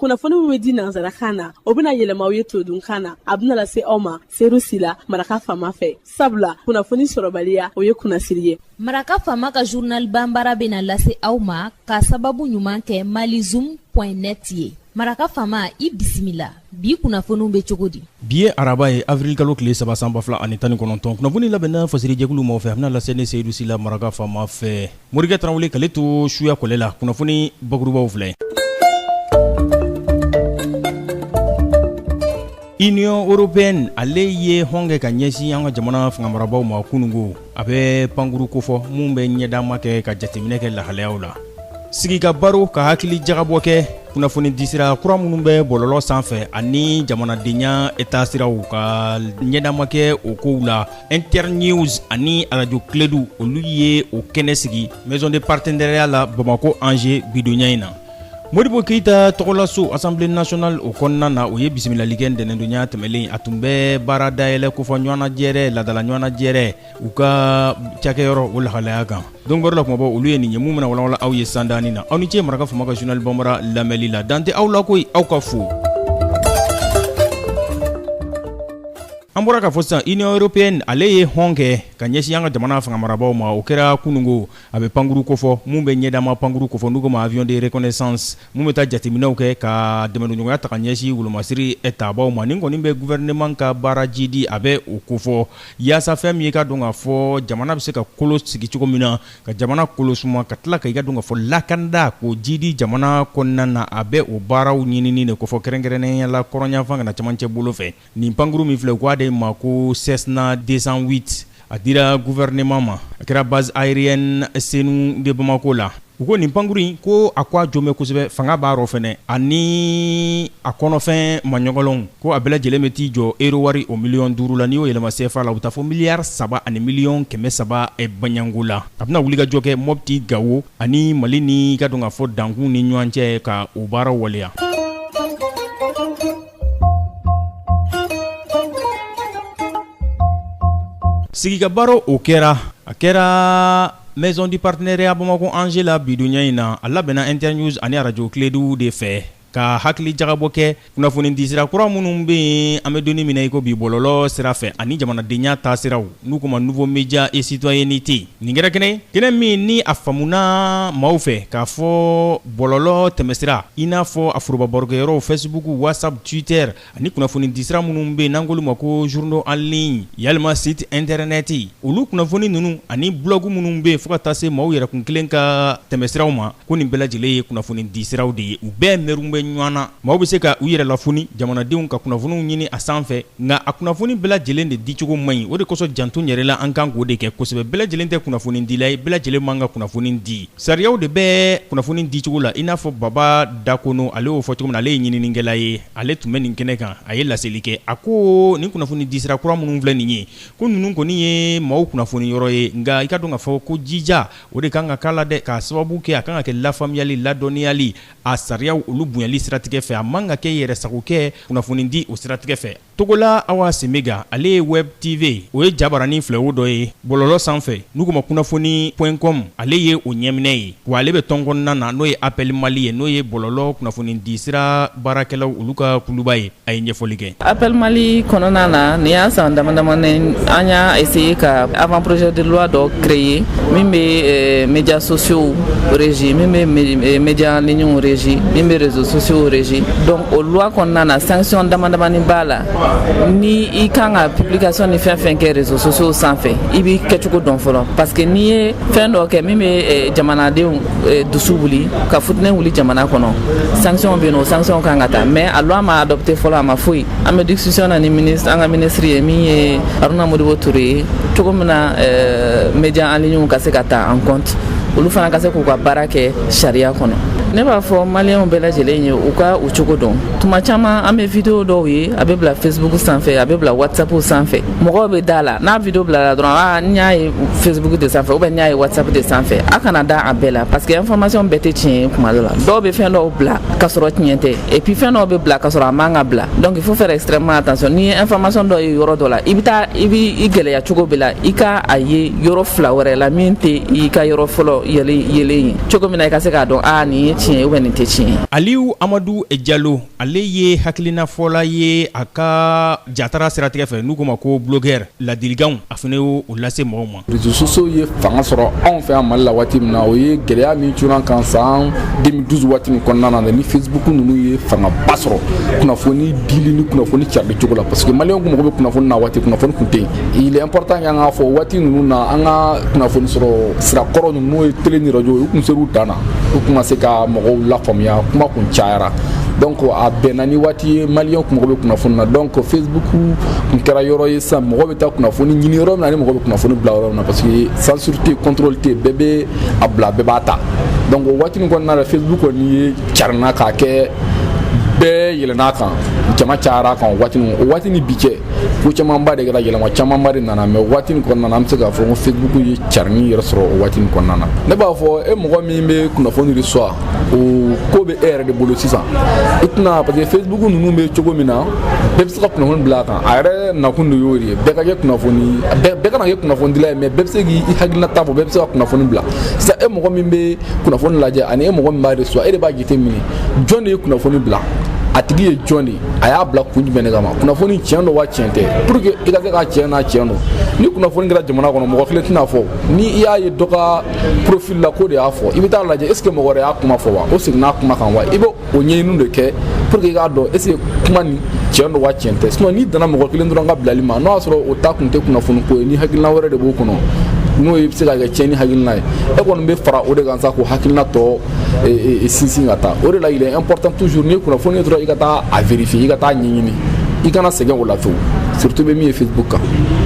Kunnafoni min bɛ di nansarakan na, o bɛna yɛlɛma aw ye todunkan na. A bɛna lase aw ma Seyidu Sila, Maraka Faama fɛ, sabula kunnafoni sɔrɔbaliya, o ye kunnasiri ye. Maraka Faama ka journal banbara bɛna lase aw ma ka sababu ɲuman kɛ malizoom point net ye. Maraka Faama, i bisimila. Bi kunnafoniw bɛ cogo di? Bi ye araba ye, avril kalo tile 3, san 2019. Kunnafoni labɛnna fasirijɛkulu maaw fɛ, a bɛna lase ne Seyidu Sila, Maraka Faama fɛ. Morikɛ Tarawele k'ale to suya kɔlɛ la. Kunnafoni bakurubaw filɛ. Union européenne, ale ye hɔn kɛ ka ɲɛsin an ka jamana fangamarabaw ma kunungo. A bɛ pankuru kofɔ mun bɛ ɲɛdama kɛ ka jateminɛ kɛ lahalayaw la. Sigi ka baro ka hakili jagabɔ kɛ kunnafoni disira kura minnu bɛ bɔlɔlɔ sanfɛ ani jamanadenya taasiraw, ka ɲɛdama kɛ o kow la, Internews ani arajo Kledu, olu ye o kɛnɛ sigi maison de partenariat la Bamakɔ Angers bidonya in na. Modibo Keyita tɔgɔlaso Assemblée nationale o kɔnɔna na, o ye bisimilali kɛ ntɛnɛndonya tɛmɛlen. A tun bɛ baara dayɛlɛ kofɔ ɲɔgɔnnajɛrɛ ladala ɲɔgɔnnajɛrɛ u ka cakɛyɔrɔ o lahalaya kan. Don la kumabaw, olu ye nin ye mun bɛna walawala aw ye sandaani na. Aw ni ce Maraka Faama ka journal banbara lamɛnli la. Dan tɛ aw la koyi, aw ka fo. An bɔra k'a fɔ sisan, Union européenne, ale ye hɔn kɛ ka ɲɛsin an ka jamana fanga marabaaw ma. O kɛra kunungo. A bɛ pankuru kofɔ mun bɛ ɲɛdama pankuru kofɔ, n'u ko ma avion de reconnaissance, mun bɛ taa jateminɛw kɛ ka dɛmɛdonɲɔgɔnya ta ka ɲɛsin wolomasiri tabaw ma. Nin kɔni bɛ gouvernement ka baara jidi, a bɛ o kofɔ yaasa fɛn min ye ka dɔn k'a fɔ jamana bɛ se ka kolo sigi cogo min na, ka jamana kolo suma, ka tila ka i ka dɔn k'a fɔ lakanda k'o jidi jamana kɔnɔna na. A bɛ o baaraw ɲinini de kofɔ, kɛrɛnkɛrɛnnenya la kɔrɔnyanfan ka na cɛmancɛ bolo fɛ. Nin pankuru min filɛ, u k'a de ma ko Cessna 208, a dira gouvernement ma. A kɛra base aérienne Senu de Bamako la. U ko nin pankuru in ko a ko a jɔn bɛ kosɛbɛ, fanga b'a rɔ fɛnɛ, ani a kɔnɔfɛn maɲɔgɔlɔnw, ko a bɛɛ lajɛlen bɛ t'i jɔ euro wari o 5 miliyɔn la. N'i y'o yɛlɛma CFA la, u bɛ taa fo miliyari 3 ani miliyɔn 300 baɲango la. A bɛna wulikajɔ kɛ Mɔpti, Gawo ani Mali ni ka dɔn k'a fɔ dankun ni ɲɔgɔn cɛ ka o baaraw waleya. Sigika baro, o kɛra, a kɛra maison du partenariat Bamakɔ Angers la bidonya in na. A labɛnna Internews ani arajo Kledu de fɛ ka hakili jagabɔ kɛ kunnafoni disira kura minnu bɛ yen an bɛ don min na i ko bi bɔlɔlɔ sira fɛ ani jamanadenya taasiraw, n'u ko ma nouveau média et citoyenneté. Nin kɛra kɛnɛ kɛnɛ min ni a faamuna maaw fɛ k'a fɔ bɔlɔlɔ tɛmɛsira, i n'a fɔ a foroba barokɛyɔrɔw Facebook, WhatsApp, Twitter ani kunnafoni disira minnu bɛ yen n'an k'olu ma ko journaux en ligne yalima site internet, olu kunnafoni ninnu ani blog minnu bɛ yen, fo ka taa se maaw yɛrɛkun kelen ka tɛmɛsiraw ma, ko nin bɛɛ lajɛlen ye kunnafoni disiraw de ye. U bɛɛ mɛrun bɛ ɲɔgɔn na. Maaw bɛ se ka u yɛrɛ lafoni, jamanadenw ka kunnafoniw ɲini a sanfɛ, nka a kunnafoni bɛɛ lajɛlen de dicogo man ɲi. O de kosɔn janto yɛrɛ la, an kan k'o de kɛ kosɛbɛ. Bɛɛ lajɛlen tɛ kunnafoni dila ye, bɛɛ lajɛlen man ka kunnafoni di. Sariyaw de bɛ kunnafoni dicogo la, i n'a fɔ Baba Dakono, ale y'o fɔ cogo min na. Ale ye ɲininikɛla ye, ale tun bɛ nin kɛnɛ kan. A ye laseli kɛ, a ko nin kunnafoni disira kura minnu filɛ nin ye, ko ninnu kɔni ye maaw kunnafoni yɔrɔ ye, nka i ka dɔn k'a fɔ ko jija o de kan ka k'a la dɛ, k'a sababu kɛ a kan ka kɛ lafaamuyali, ladɔnniyali, a sariyaw olu bonyali siratigɛ fɛ. A man ka kɛ yɛrɛ sago kɛ kunnafoni di o siratigɛ fɛ. Togola Awa Semega, ale ye web TV, o ye jabaranin filɛwo dɔ ye bɔlɔlɔ sanfɛ, n'u ko ma kunnafoni.com, ale ye o ɲɛminɛ ye, wa ale bɛ tɔn kɔnɔna na n'o ye Appel Mali ye, n'o ye bɔlɔlɔ kunnafoni di sira baarakɛlaw olu ka kuluba ye. A ye ɲɛfɔli kɛ. Appel Mali kɔnɔna na, nin y'a san dama damani, an y'a essayé ka avant projet de loi dɔ créer min bɛ médias sociaux régi, min bɛ médias en ligne régi, min bɛ réseaux sociaux régi. Donc o loi kɔnɔna na, sanction dama damani b'a la. Ni i kan ka publication ni fɛn fɛn kɛ réseaux sociaux sanfɛ, i b'i kɛcogo dɔn fɔlɔ, parce que n'i ye fɛn dɔ kɛ min bɛ jamanadenw dusu wuli, ka futinɛ wuli jamana kɔnɔ, sanction bɛ yen nɔ, o sanction kan ka ta. Mais a loi ma adopté fɔlɔ, a ma foyi. An bɛ discussion na ni ministre, an ka ministre ye min ye Haruna Modibo Touré ye, cogo min na média en ligne ka se ka ta en compte, olu fana ka se k'u ka baara kɛ sariya kɔnɔ. Ne b'a fɔ maliyɛnw bɛɛ lajɛlen ye, u ka u cogo dɔn. Tuma caman an bɛ vidéo dɔw ye, a bɛ bila Facebook sanfɛ, a bɛ bila WhatsApp sanfɛ, mɔgɔw bɛ da la. N'a vidéo bilala dɔrɔn, aa, n y'a ye Facebook de sanfɛ ou bien n y'a ye WhatsApp de sanfɛ. A kana da a bɛɛ la, parce que information bɛɛ tɛ tiɲɛ ye. Kuma dɔ la, dɔw bɛ fɛn dɔw bila ka sɔrɔ tiɲɛ tɛ, et puis fɛn dɔw bɛ bila ka sɔrɔ a man ka bila. Donc il faut faire extrêmement attention. N'i ye information dɔ ye yɔrɔ dɔ la, i bɛ taa, i b'i gɛlɛya cogo bɛɛ la i ka a ye yɔrɔ fila wɛrɛ la min tɛ i ka yɔrɔ fɔlɔ yelen ye, cogo min na i ka se k'a dɔn, aa, nin ye tiɲɛ. tiɲɛ ye ou bien nin tɛ tiɲɛ ye. Aliyu Amadu Jalo, ale ye hakilinafɔla ye a ka jatara siratigɛ fɛ, n'u k'o ma ko blogueur. Ladilikanw, a fana y'o lase mɔgɔw ma. Réseaux sociaux ye fanga sɔrɔ anw fɛ yan Mali la waati min na, o ye gɛlɛya min cunna kan san 2012 waati min kɔnɔna na, ni Facebook ninnu ye fangaba sɔrɔ kunnafoni dili ni kunnafoni carili cogo la, parce que maliyɛnw kun mago bɛ kunnafoni na waati, kunnafoni kun tɛ yen. Il est important an k'a fɔ waati ninnu na, an ka kunnafoni sɔrɔ sira kɔrɔ ninnu, n'o ye télé ni radio ye, u kun ser'u dan na, u kun ma se ka mɔgɔw lafaamuya, kuma kun cayara. Donc a bɛnna ni waati ye maliyɛnw kun mago bɛ kunnafoni na. Donc Facebook kun kɛra yɔrɔ ye sisan mɔgɔ bɛ taa kunnafoni ɲini yɔrɔ min na, ani mɔgɔ bɛ kunnafoni bila yɔrɔ min na, parce que censure tɛ yen, contrôle tɛ yen, bɛɛ bɛ a bila, bɛɛ b'a ta. Donc o waati nin kɔnɔna la, Facebook kɔni ye carinna k'a kɛ bɛɛ yɛlɛn'a kan, jama cayara a kan o waati. O waati ni bi cɛ, ko camanba de kɛra, yɛlɛma camanba de nana. Mais waati nin kɔnɔna na, an bɛ se k'a fɔ ko Facebook ye carinni yɛrɛ sɔrɔ o waati nin kɔnɔna na. Ne b'a fɔ e mɔgɔ min bɛ kunnafoni reçoit, o ko bɛ e yɛrɛ de bolo sisan. I tɛna, parce que Facebook ninnu bɛ cogo min na, bɛɛ bɛ se ka kunnafoni bila a kan. A yɛrɛ nakun de y'o de ye, bɛɛ ka kɛ kunnafoni, bɛɛ kana kɛ kunnafonidila ye, mais bɛɛ bɛ se k'i hakilinata fɔ, bɛɛ bɛ se ka kunnafoni bila. Sisan e mɔgɔ min bɛ kunnafoni lajɛ ani e mɔgɔ min b'a reçoit, e de b'a jateminɛ jɔn de ye kunnafoni bila, a tigi ye jɔn de ye, a y'a bila kun jumɛn de kama, kunnafoni tiɲɛ don wa tiɲɛ tɛ, pour que i ka se k'a tiɲɛ n'a tiɲɛ don. Ni kunnafoni kɛra jamana kɔnɔ, mɔgɔ kelen tɛna fɔ. Ni i y'a ye dɔ ka profil la k'o de y'a fɔ, i bɛ taa lajɛ, est ce que mɔgɔ wɛrɛ y'a kuma fɔ wa, o seginna a kuma kan wa? I bɛ o ɲɛɲini de kɛ pour que i k'a dɔn est ce que kuma nin tiɲɛ don wa tiɲɛ tɛ. Sinon n'i danna mɔgɔ kelen dɔrɔn ka bilali ma, n'o y'a sɔrɔ o ta kun tɛ kunnafoni ko ye, ni hakilina wɛrɛ de b'o kɔnɔ, n'o ye bɛ se ka kɛ tiɲɛni hakilina ye, e kɔni bɛ fara o de kan sa k'o hakilina tɔ sinsin ka taa. O de la, il est important toujours, n'i ye kunnafoni ye dɔrɔn, i ka taa a vérifier, i ka taa ɲɛɲini, i kana sɛgɛn o la fewu, surtout bɛ min ye Facebook kan.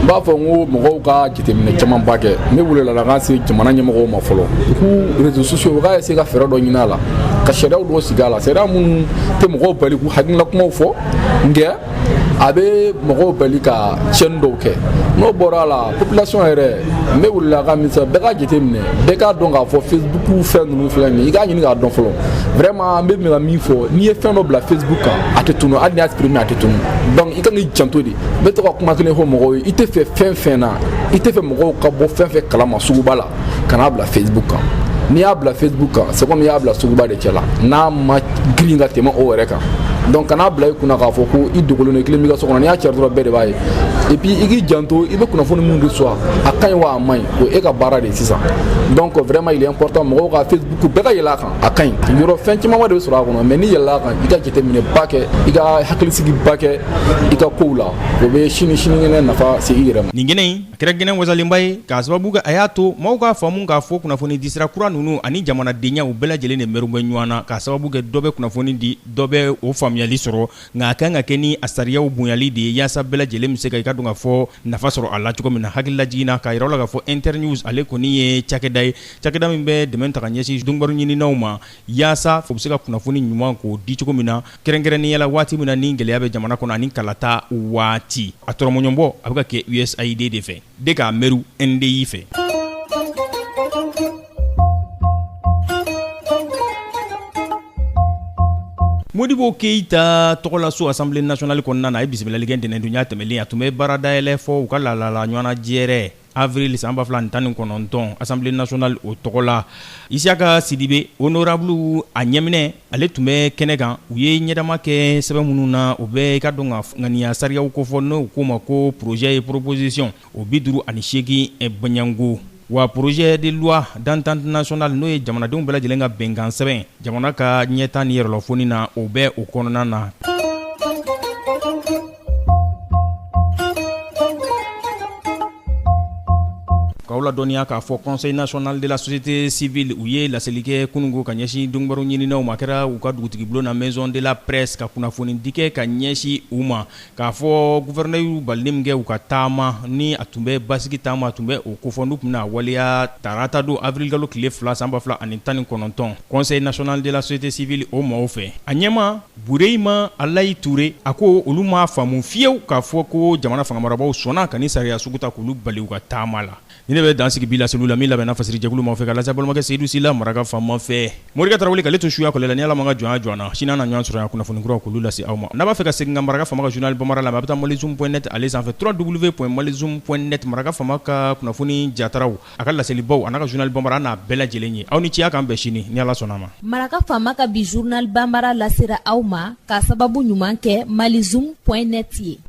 N b'a fɔ n ko mɔgɔw ka jateminɛ camanba kɛ. N bɛ welewelekan se jamana ɲɛmɔgɔw ma fɔlɔ, u k'u réseaux sociaux, u k'a essayer ka fɛɛrɛ dɔ ɲini a la, ka sariyaw dɔw sigi a la, sariya minnu tɛ mɔgɔw bali k'u hakilina kumaw fɔ, nka a bɛ mɔgɔw bali ka tiɲɛni dɔw kɛ. N'o bɔra a la, population yɛrɛ, n bɛ welewelekan min sɔrɔ, bɛɛ ka jateminɛ, bɛɛ k'a dɔn k'a fɔ Facebook fɛn ninnu filɛ nin ye, i k'a ɲini k'a dɔn fɔlɔ. Vraiment, n bɛ fɛ ka min fɔ, n'i ye fɛn dɔ bila Facebook kan, a tɛ tunu, hali n'i y'a supprimer, a tɛ tunu. Donc i kan k'i janto de. N bɛ to ka kuma kelen fɔ mɔgɔw ye: i tɛ fɛ fɛn fɛn na, i tɛ fɛ mɔgɔw ka bɔ fɛn fɛn kalama suguba la, kan'a bila Facebook kan. N'i y'a bila Facebook kan, c'est comme i y'a bila suguba de cɛ la, n'a ma girin ka tɛmɛ o yɛrɛ kan. Donc kan'a bila i kunna k'a fɔ ko i dogolen don, i kelen b'i ka so kɔnɔ. N'i y'a cɛri dɔrɔn, bɛɛ de b'a ye. Et puis i k'i janto, i bɛ kunnafoni min reçoit, a ka ɲi wa a man ɲi, o e ka baara de ye sisan. Donc vraiment, il est important mɔgɔw ka Facebook, bɛɛ ka yɛlɛ a kan, a ka ɲi yɔrɔ, fɛn camanba de bɛ sɔrɔ a kɔnɔ. Mais n'i yɛlɛla a kan, i ka jateminɛ ba kɛ, i ka hakilisigi ba kɛ i ka kow la, o bɛ sini sinikɛnɛ nafa se i yɛrɛ ma. Nin kɛnɛ in, a kɛra kɛnɛ wasalenba ye, k'a sababu kɛ a y'a to maaw k'a faamu k'a fɔ kunnafoni disira kura ninnu ani jamanadenya, u bɛɛ lajɛlen de mɛru bɛ ɲɔgɔn na, k'a sababu kɛ dɔ bɛ kunnafoni di, dɔ bɛ o faamuyali sɔrɔ. Nka a kan ka kɛ ni a sariyaw bonyali de ye, yaasa bɛɛ lajɛlen bɛ se ka i ka dɔn ka fɔ nafa sɔrɔ a la cogo min na. Hakililajigin na, k'a yira la k'a fɔ Internews, ale kɔni ye cakɛda ye, cakɛda min bɛ dɛmɛ ta ka ɲɛsin donkibaru ɲininaw ma, yaasa o bɛ se ka kunnafoni ɲuman k'o di cogo min na, kɛrɛnkɛrɛnnenya la waati min na ni gɛlɛya bɛ jamana kɔnɔ ani kalata waati. A tɔrɔmɔɲɔnbɔ a bɛ ka kɛ USAID de fɛ de k'a mɛru NDI fɛ. Modibo Keyita tɔgɔlaso Assemblée nationale kɔnɔna na, a ye bisimilali kɛ ntɛnɛndonya tɛmɛlen. A tun bɛ baara dayɛlɛ fɔ u ka laadala ɲɔgɔnnajɛrɛ avril san 2019 Assemblée nationale o tɔgɔ la. Isiyaka Sidibe, honorable a ɲɛminɛ, ale tun bɛ kɛnɛ kan. U ye ɲɛdama kɛ sɛbɛn minnu na, o bɛ i ka dɔn ka ŋaniya sariyaw kofɔ, n'o k'o ma ko projet ye proposition o 58 bɔɲɔgɔnko wa projet de loi d'entente nationale, n'o ye jamanadenw bɛɛ lajɛlen ka bɛnkan sɛbɛn jamana ka ɲɛtaa ni yɛrɛlɔfoni na, o bɛ o kɔnɔna na. K'aw ladɔnniya k'a fɔ Conseil national de la société civile, u ye laseli kɛ kununko ka ɲɛsin donkibaru ɲininaw ma. A kɛra u ka dugutigibulon na, maison de la presse, ka kunnafoni di kɛ ka ɲɛsin u ma, k'a fɔ gouverneur y'u balili min kɛ u ka taama, ni a tun bɛ basigi taama, a tun bɛ o kofɔ, n'u tun bɛna waleya tarata don avril kalo tile 2 san 2019, Conseil national de la société civile o maaw fɛ. A ɲɛmaa Bureyima Alayi Ture, a ko olu m'a faamu fiyewu k'a fɔ ko jamana fangamarabaaw sɔnna ka ni sariya sugu ta k'olu bali u ka taama la. Ni ne bɛ dan sigi bi laseliw la min labɛnna fasirijɛkulu maaw fɛ ka lase balimakɛ Seyidu Sila maraka faama fɛ. Morikɛ Tarawele k'ale to suya kɔlɛ la ni Ala m'an ka jɔnya jɔ an na, sini an na ɲɔgɔn sɔrɔ yan kunnafoni kuraw k'olu lase aw ma. N'a b'a fɛ ka segin ka maraka faama ka journal bambara lamɛn, a bɛ taa malizoom point net ale sanfɛ www.malizoom.net maraka faama ka kunnafoni jataraw, a ka laselibaw an'a ka journal bambara an n'a bɛɛ lajɛlen ye. Aw ni ce, a k'an bɛn sini ni Ala sɔnna a ma. Maraka faama ka bi journal bambara lasera aw ma k'a sababu ɲuman kɛ malizoom point net ye.